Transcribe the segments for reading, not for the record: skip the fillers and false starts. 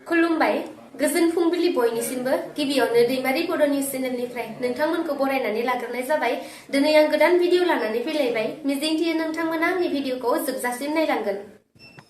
खुलुमबाय गोजोन फुंबिलि बयनिसिमबो गिबियावनो दैमारि बड' निउस चेनेलनिफ्राय नोंथांमोनखौ बरायनानै लाग्रोनाय जाबाय। दिनै आं गोदान भिडिअ लानानै फैलायबाय। मिजिंथियो नोंथांमोना आंनि भिडिअखौ जोबजासिम नायलांगोन।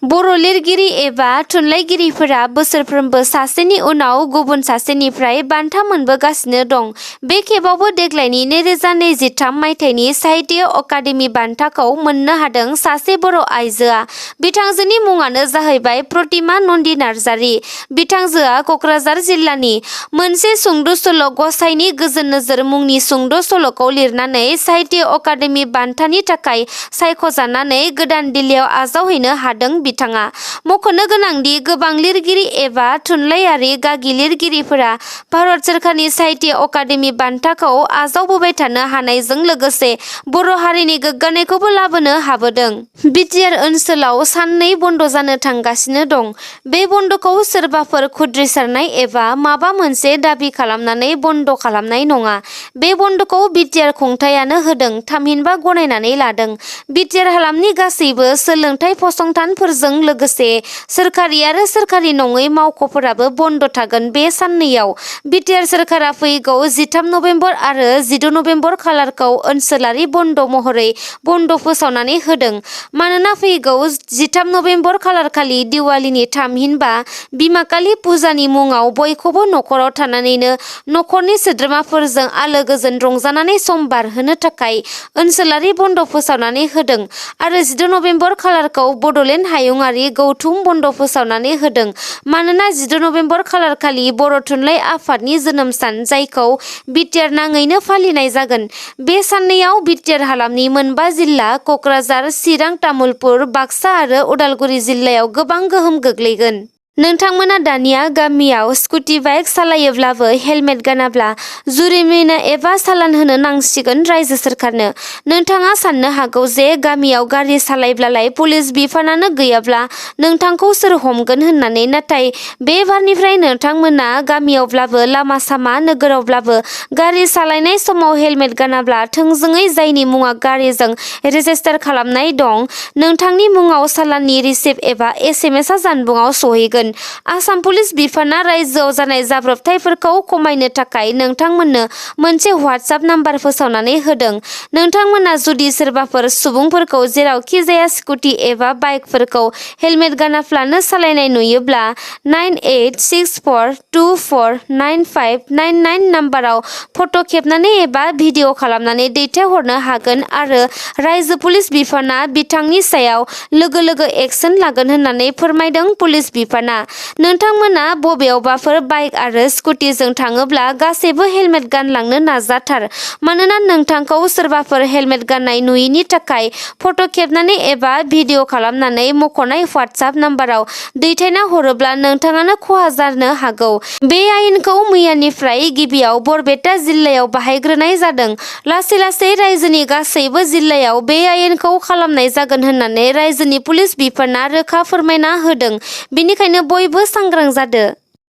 बर' लिरगिरि एबा थुनलाइगिरिफोरा बोसोरफ्रोमबो सासेनि उनाव गुबुन सासेनिफ्राय बान्था मोनबोगासिनो दं। बे खेबावबो देग्लायनि 2023 मायथाइनि साहित्य अकादेमि बान्थाखौ मोननो हादों सासे बर' आइजोआ। बिथांजोनि मुङानो जाहैबाय प्रतिमा नन्दि नार्जारि। बिथांजोआ क'क्राझार जिल्लानि। मोनसे सुंद' सल' गसाइनि गोजोन नोजोर मुंनि सुंद' सल'खौ लिरनानै साहित्य अकादेमि बान्थानि थाखाय सायख'जानानै गोदान दिल्लीयाव आजावहैनो हादों बिथाङा। मख'नो गोनांदि गोबां लिरगिरि एबा थुनलाइयारि गागि लिरगिरिफोरा भारत सोरखारनि साहित्य अकादेमि बान्थाखौ आजावबोबाय थानो हानायजों लोगोसे बर' हारिनि गोग्गानायखौबो लाबोनो हाबोदों। बिटिआर ओनसोलाव साननै बन्द' जानो थांगासिनो दं। बे बन्द'खौ सोरबाफोर खुद्रिसारनाय एबा माबा मोनसे दाबि खालामनानै बन्द' खालामनाय नङा। बे बन्द'खौ बिटिआर खुंथायानो होदों थामहिनबा गनायनानै लादों। बिटिआर हालामनि गासैबो सोलोंथाइ फसंथानफोरजों लोगोसे सोरखारि आरो सोरखारि नङै मावख'फोराबो बन्द' थागोन बे साननैयाव। बिटिआर सोरखारा फैगौ 13 नभेम्बर आरो 14 नभेम्बर खालारखौ ओनसोलारि बन्द' महरै बन्द' फोसावनानै होदों। मानोना फैगौ 13 नभेम्बर खालारखालि दिवालीनि थामहिनबा बिमा कालि फुजानि मुङाव बयखौबो नखराव थानानैनो नखरनि सोद्रोमाफोरजों आलो गोजोन रंजानानै सम बारहोनो थाखाय ओनसोलारि बन्द' फोसावनानै होदों आरो 14 नभेम्बर खालारखौ बड'लेण्ड हायुंआरि गौथुम बन्द' फोसावनानै होदों। मानोना 14 नभेम्बर खालारखालि बर' थुनलाइ आफादनि जोनोम सान, जायखौ बिटिआर नाङैनो फालिनाय जागोन। बे साननैयाव बिटिआर हालामनि मोनबा जिल्ला क'क्राझार, चिरां, तामुलपुर, बाक्सा आरो उदालगुरि जिल्लायाव गोबां गोहोम गोग्लैगोन। नोंथांमोना दानिया गामियाव स्कुटि बाइक सालायोब्लाबो हेलमेट गानाब्ला जुरिमाना एबा सालान होनो नांसिगोन रायजो सोरखारनो। नोंथाङा साननो हागौ जे गामियाव गारि सालायब्लालाय पुलिस बिफानानो गैयाब्ला नोंथांखौ सोर हमगोन होननानै, नाथाय बे बारनिफ्राय नोंथांमोना गामियावब्लाबो लामा सामा नोगोरावब्लाबो गारि सालायनाय समाव हेलमेट गानाब्ला थोंजोङै जायनि मुङा गारिजों रेजिस्टार खालामनाय दं, नोंथांनि मुङाव सालाननि रिसिप्ट एबा SMS जानबुङाव सहैगोन। आसाम पुलिस बिफाना रायजोआव जानाय जाब्रबथायफोरखौ खमायनो थाखाय नोंथांमोननो मोनसे WhatsApp नाम्बार फोसावनानै होदों। नोंथांमोना जुदि सोरबाफोर सुबुंफोरखौ जेरावखि जाया स्कुटि एबा बाइकफोरखौ हेलमेट गानाफ्लानो सालायनाय नुयोब्ला 9864249599 नाम्बाराव फट' खेबनानै एबा भिडिअ खालामनानै दैथायहरनो हागोन आरो रायजो पुलिस बिफाना बिथांनि सायाव लोगो लोगो एक्सन लागोन होननानै फोरमायदों पुलिस बिफाना। नोंथांमोना बबेयावबाफोर बाइक आरो स्कुटिजों थाङोब्ला गासैबो हेलमेट गानलांनो नाजाथार। मानोना नोंथांखौ सोरबाफोर हेलमेट गाननाय नुयिनि थाखाय फट' खेबनानै एबा भिडिअ खालामनानै मख'नाय WhatsApp नाम्बाराव दैथायना हरोब्ला नोंथाङानो खहा जानो हागौ। बे आयेनखौ मैयानिफ्राय गिबियाव बरपेटा जिल्लायाव बाहायग्रोनाय जादों। लासै लासै रायजोनि गासैबो जिल्लायाव बे आयेनखौ खालामनाय जागोन होननानै रायजोनि पुलिस बिफाना रोखा फोरमायना होदों। बेनिखायनो बयबो सांग्रां जादो।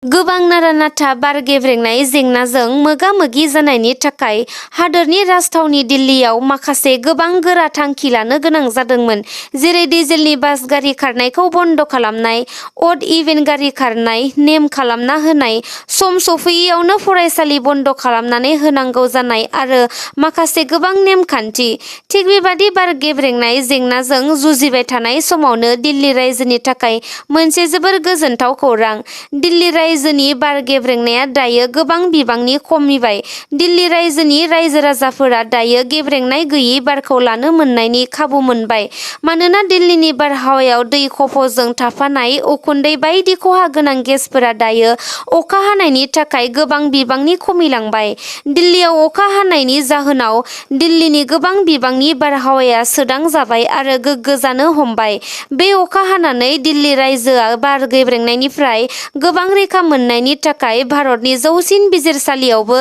गोबां नारा-नाथा बार गेब्रेंनाय जेंनाजों मोगा-मोगि जानायनि थाखाय हादोरनि राजथावनि दिल्लीयाव माखासे गोबां गोरा थांखि लानो गोनां जादोंमोन। जेरै डिजेलनि बास गारि खारनायखौ बन्द' खालामनाय, अड इभेन गारि खारनाय नेम खालामना होनाय, सम सफैयैयावनो फरायसालि बन्द' खालामनानै होनांगौ जानाय आरो माखासे गोबां नेमखान्थि। थिग बेबादि बार गेब्रेंनाय जेंनाजों जुजिबाय थानाय समावनो दिल्ली रायजोनि थाखाय मोनसे जोबोर गोजोनथाव खौरां। दिल्ली रायजोनि बार गेब्रेंनाया दायो गोबां बिबांनि खमिबाय। दिल्ली रायजोनि रायजो-राजाफोरा दायो गेब्रेंनाय गैयै बारखौ लानो मोननायनि खाबु मोनबाय। मानोना दिल्लीनि बारहावायाव दै खफ'जों थाफानाय उखुन्दै बायदि खहा गोनां गेसफोरा दायो अखा हानायनि थाखाय गोबां बिबांनि खमिलांबाय। दिल्लीयाव अखा हानायनि जाहोनाव दिल्लीनि गोबां बिबांनि बारहावाया सोदां जाबाय आरो गोग्गो जानो हमबाय। बे अखा हानानै दिल्ली रायजोआ बार गेब्रेंनायनिफ्राय गोबां रैखा मोननायनि थाखाय भारतनि जौसिन बिजिरसालियावबो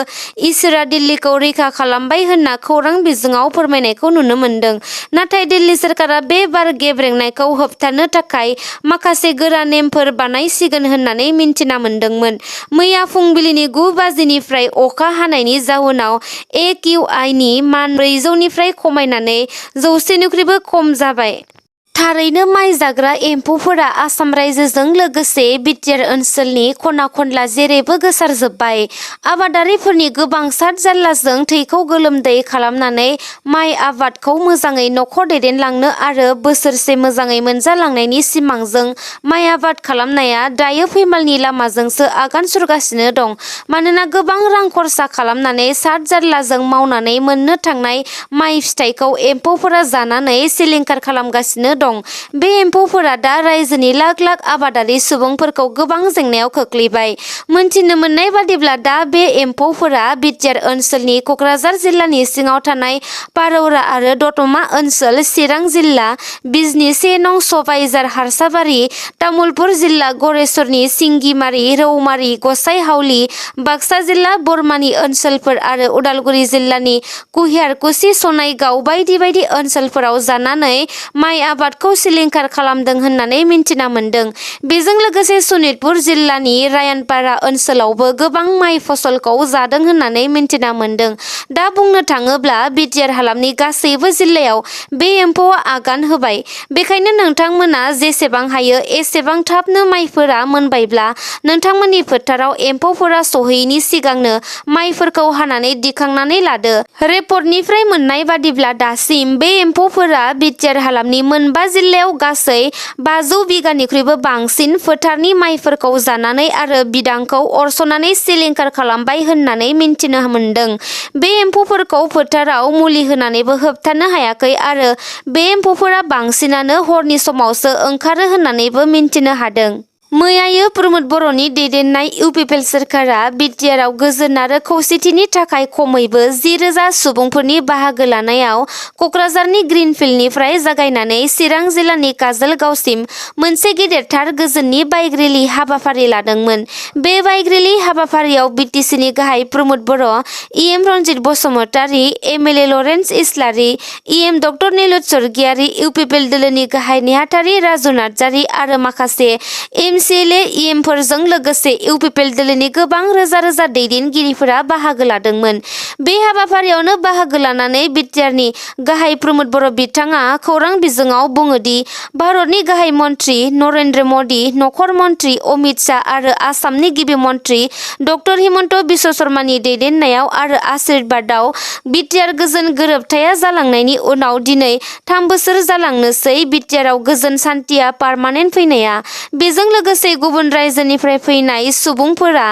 इसोरा दिल्लीखौ रैखा खालामबाय होनना खौरां बिजोङाव फोरमायनायखौ नुनो मोनदों। नाथाय दिल्ली सोरखारा बे बार गेब्रेंनायखौ होबथानो थाखाय माखासे गोरा नेमफोर बानायसिगोन होननानै मिन्थिना मोन्दोंमोन। मैया फुंबिलिनि 9 बाजिनिफ्राय अखा हानायनि जाउनाव AQI नि मान 400 निफ्राय खमायनानै 100 निख्रुइबो खम जाबाय। थारैनो माइ जाग्रा एम्फौफोरा आसाम रायजोजों लोगोसे बिटिआर ओनसोलनि खना खनला जेरैबो गोसारजोब्बाय। आबादारिफोरनि गोबां साद जारलाजों थैखौ गोलोमदै खालामनानै माइ आबादखौ मोजाङै नखर दैदेनलांनो आरो बोसोरसे मोजाङै मोनजालांनायनि सिमांजों माइ आबाद खालामनाया दायो फैमालनि लामाजोंसो आगान सुरगासिनो दं। मानोना गोबां रां खरसा खालामनानै साद जारलाजों मावनानै मोननो थांनाय माइ फिथाइखौ एम्फौफोरा जानानै सिलिंखार खालामगासिनो दं। बे एम्फौफोरा दा रायजोनि लाख लाख आबादारि सुबुंफोरखौ गोबां जेंनायाव खोख्लैबाय। मोनथिनो मोननाय बादिब्ला दा बे एम्फौफोरा बिटिआर ओनसोलनि कक्राझार जिल्लानि सिङाव थानाय पारौरा आरो दतमा ओनसोल, चिरां जिल्ला बिजनी 1 नं सबाइझार हारसाबारि, तामुलपुर जिल्ला गरेस्वरनि सिंगिमारि, रौमारि, गसाइहावली, बाक्सा जिल्ला बरमानि ओनसोलफोर आरो उदालगुरि जिल्लानि कुहियारकुसि, सनाइगाव बायदि बायदि ओनसोलफोराव जानानै माइ आबादखौ सिलिंखार खालामदों होननानै मिन्थिना मोन्दों। बेजों लोगोसे सनितपुर जिल्लानि रायानपारा ओनसोलावबो गोबां माइ फसलखौ जादों होननानै मिन्थिना मोन्दों। दा बुंनो थाङोब्ला बिटिआर हालामनि गासैबो जिल्लायाव बे एम्फौआ आगान होबाय। बेखायनो नोंथांमोना जेसेबां हायो एसेबां थाबनो माइफोरा मोनबायब्ला नोंथांमोननि फोथाराव एम्फौफोरा सहैयैनि सिगांनो माइफोरखौ हानानै दिखांनानै लादो। रिपर्टनिफ्राय मोननाय बादिब्ला दासिम बे एम्फौफोरा बिटिआर हालामनि मोनबा जिल्लायाव गासै 500 बिगानिख्रुइबो बांसिन फोथारनि माइफोरखौ जानानै आरो बिदांखौ अरस'नानै सिलिंखार खालामबाय होननानै मिन्थिनो मोन्दों। बे एम्फौफोरखौ फोथाराव मुलि होनानैबो होबथानो हायाखै आरो बे एम्फौफोरा बांसिनानो हरनि समावसो ओंखारो होननानैबो मिन्थिनो हादों। मैयायो प्रमोद बर'नि दैदेननाय इउपिपिएल सोरखारा बिटिआरआव गोजोन आरो खौसेथिनि थाखाय खमैबो 10,000 सुबुंफोरनि बाहागो लानायाव कक्राझारनि ग्रिनफिल्डनिफ्राय जागायनानै चिरां जिल्लानि काजलगावसिम मोनसे गेदेरथार गोजोननि बाइक रेलि हाबाफारि लादोंमोन। बे बाइक रेलि हाबाफारियाव बिटिसिनि गाहाय Pramod Boro', EM Ranjit Basumatary, MLA Lawrence Islary, EM doctor Nilut Swargiary, UPPL दोलोनि गाहाय नेहाथारि राजु नार्जारि आरो माखासे एमसिएलए इएमफोरजों लोगोसे इउपिपिएल दोलोनि गोबां रोजा रोजा दैदेनगिरिफोरा बाहागो लादोंमोन। बे हाबाफारियावनो बाहागो लानानै बिटिआरनि गाहाय प्रमोद बर' बिथाङा खौरां बिजोङाव बुङोदि भारतनि गाहाय मन्त्रि नरेन्द्र मदि, नखर मन्त्रि अमित शाह आरो आसामनि गिबि मन्त्रि डक्टर हिमन्त बिश्व शर्मानि दैदेननायाव आरो आशीर्बादाव बिटिआर गोजोन गोरोबथाया जालांनायनि उनाव दिनै 3 बोसोर जालांनोसै बिटिआरआव गोजोन सान्थिया पारमानेन्ट फैनाया। बेजों लोगोसे गुबुन रायजोनिफ्राय फैनाय सुबुंफोरा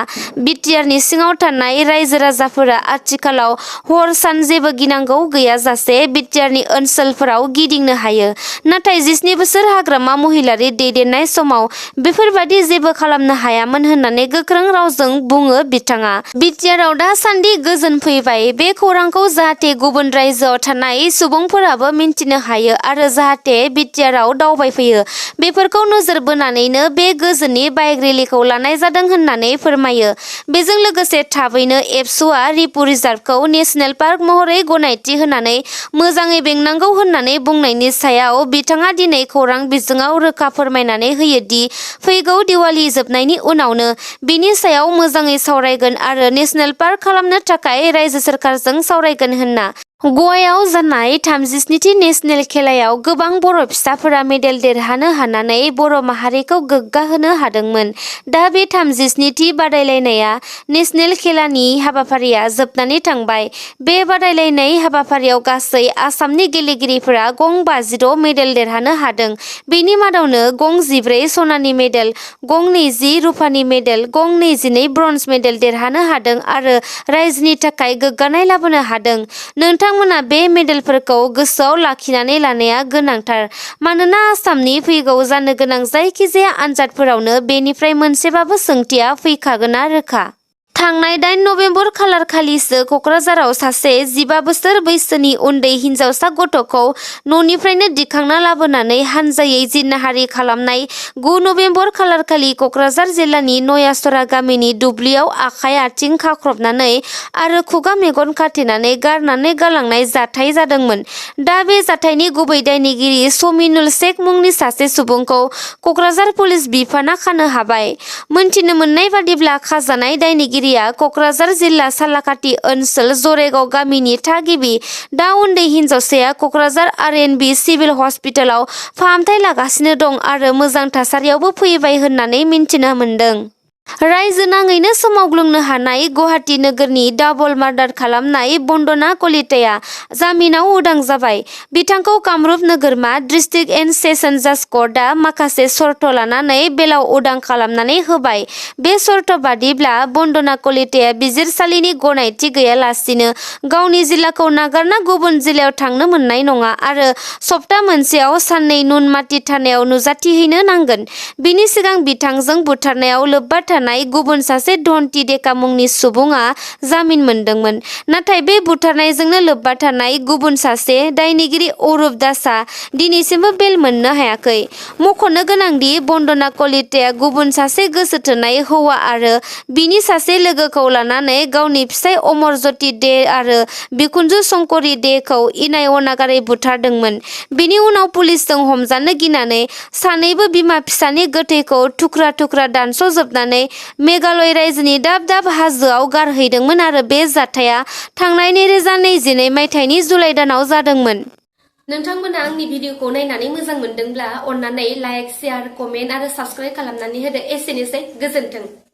बिटिआरनि सिङाव थानाय रायजो राजाफोरा आथिखालाव हर सान जेबो गिनांगौ गैयाजासे बिटिआरनि ओनसोलफोराव गिदिंनो हायो। नाथाय 17 बोसोर हाग्रामा महिलारि दैदेननाय समाव बेफोरबादि जेबो खालामनो हायामोन होननानै गोख्रों रावजों बुङो बिथाङा। बिटिआरआव दासान्दि गोजोन फैबाय। बे खौरांखौ जाहाथे गुबुन रायजोआव थानाय सुबुंफोराबो मिन्थिनो हायो आरो जाहाथे बिटिआरआव दावबायफैयो, बेफोरखौ नोजोर बोनानैनो बे गोजोननि बाइक रेलिखौ लानाय जादों होननानै फोरमायो। बेजों लोगोसे थाबैनो एबसुआ रिपु रिजार्भखौ नेशनेल पार्क महरै गनायथि होनानै मोजाङै बेंनांगौ होननानै बुंनायनि सायाव बिथाङा दिनै खौरां बिजोङाव रोखा फोरमायनानै होयोदि फैगौ दिवाली जोबनायनि उनावनो बिनि सायाव मोजाङै सावरायगोन आरो नेशनेल पार्क खालामनो थाखाय रायजो सोरखारजों सावरायगोन होनना। गवायाव जानाय 37थि नेशनेल खेलायाव गोबां बर' फिसाफोरा मेडेल देरहानो हानानै बर' माहारिखौ गोग्गाहोनो हादोंमोन। दा बे 37थि बादायलायनाया नेशनेल खेलानि हाबाफारिया जोबनानै थांबाय। बे बादायलायनाय हाबाफारियाव गासै आसामनि गेलेगिरिफोरा गं 56 मेडेल देरहानो हादों। बेनि मादावनो गं 14 सनानि मेडेल, गं 20 रुपानि मेडेल, गं 22 ब्रन्ज मेडेल देरहानो हादों आरो रायजोनि थाखाय गोग्गानाय लाबोनो हादों। नोंथांमोना बे मेडेलफोरखौ गोसोआव लाखिनानै लानाया गोनांथार। मानोना आसामनि फैगौ जानो गोनां जायखिजाया आनजादफोरावनो बेनिफ्राय मोनसेबाबो सोंथिया फैखागोना रोखा। थांनाय 8 नबेम्बर खालारखालिसो कक्राझाराव सासे 15 बोसोर बैसोनि उन्दै हिनजावसा गथ'खौ न'निफ्रायनो दिखांना लाबोनानै हानजायै जिनाहारि खालामनाय 9 नबेम्बर खालारखालि कक्राझार जिल्लानि नयासरा गामिनि दुब्लियाव आखाइ आथिं खाख्रबनानै आरो खुगा मेगन खाथेनानै गारनानै गालांनाय जाथाय जादोंमोन। दा बे जाथायनि गुबै दायनिगिरि समिनुल शेख मुंनि सासे सुबुंखौ कक्राझार पुलिस बिफाना खानो हाबाय। मोनथिनो मोननाय बादिब्ला खाजानाय दायनिगिरिया कलिताया कक्राझार जिल्ला सालाकाथि ओनसोल जरेगाव गामिनि थागिबि। दा उन्दै हिन्जावसाया कक्राझार आर.एन.बि. सिभिल हस्पिटालाव फाहामथाय लागासिनो दं आरो मोजां थासारियावबो फैबाय होननानै मिन्थिनो मोन्दों। रायजो नाङैनो सोमावग्लुंनो हानाय गुवाहाटि नोगोरनि डाबल मार्डार खालामनाय बन्दना कलिताया जामिनाव उदां जाबाय। बिथांखौ कामरुप नोगोरमा डिस्ट्रिक्ट एन्ड सेसन जाज कर्टआ माखासे सर्त लानानै बेलाव उदां खालामनानै होबाय। बे सर्त बादिब्ला बन्दना कलिताया बिजिरसालिनि गनायथि गैयालासिनो गावनि जिल्लाखौ नागारना गुबुन जिल्लायाव थांनो मोननाय नङा आरो सप्ता मोनसेयाव साननै नुनमाटि थानायाव नुजाथिहैनो नांगोन। बिनि सिगां बिथांजों बुथारनायाव लोब्बा थानाय गुबुन सासे धन्ति डेका मुंनि सुबुङा जामिन मोनदोंमोन। नाथाय बे बुथारनायजोंनो लोब्बा थानाय गुबुन सासे दायनिगिरि अरुप दासआ दिनैसिमबो बेल मोननो हायाखै। मख'नो गोनांदि बन्दना कलिताया गुबुन सासे गोसो थोनाय हौवा आरो बिनि सासे लोगोखौ लानानै गावनि फिसाय अमरज्योति दे आरो बिखुनजो शंकरी देखौ इनाय अनागारै बुथारदोंमोन। बिनि उनाव पुलिसजों हमजानो गिनानै सानैबो बिमा फिसानि गोथैखौ थुख्रा थुख्रा दानस'जोबनानै मेघालय रायजोनि दाब दाब हाजोआव गारहैदोंमोन आरो बे जाथाया थांनाय 2021 मायथाइनि जुलाइ दानाव जादोंमोन। नोंथांमोना आंनि भिडिअखौ नायनानै मोजां मोनदोंब्ला अन्नानै लाइक, शेयार, कमेन्ट आरो साबस्क्राइब खालामनानै होदो। एसेनोसै, गोजोन्थों।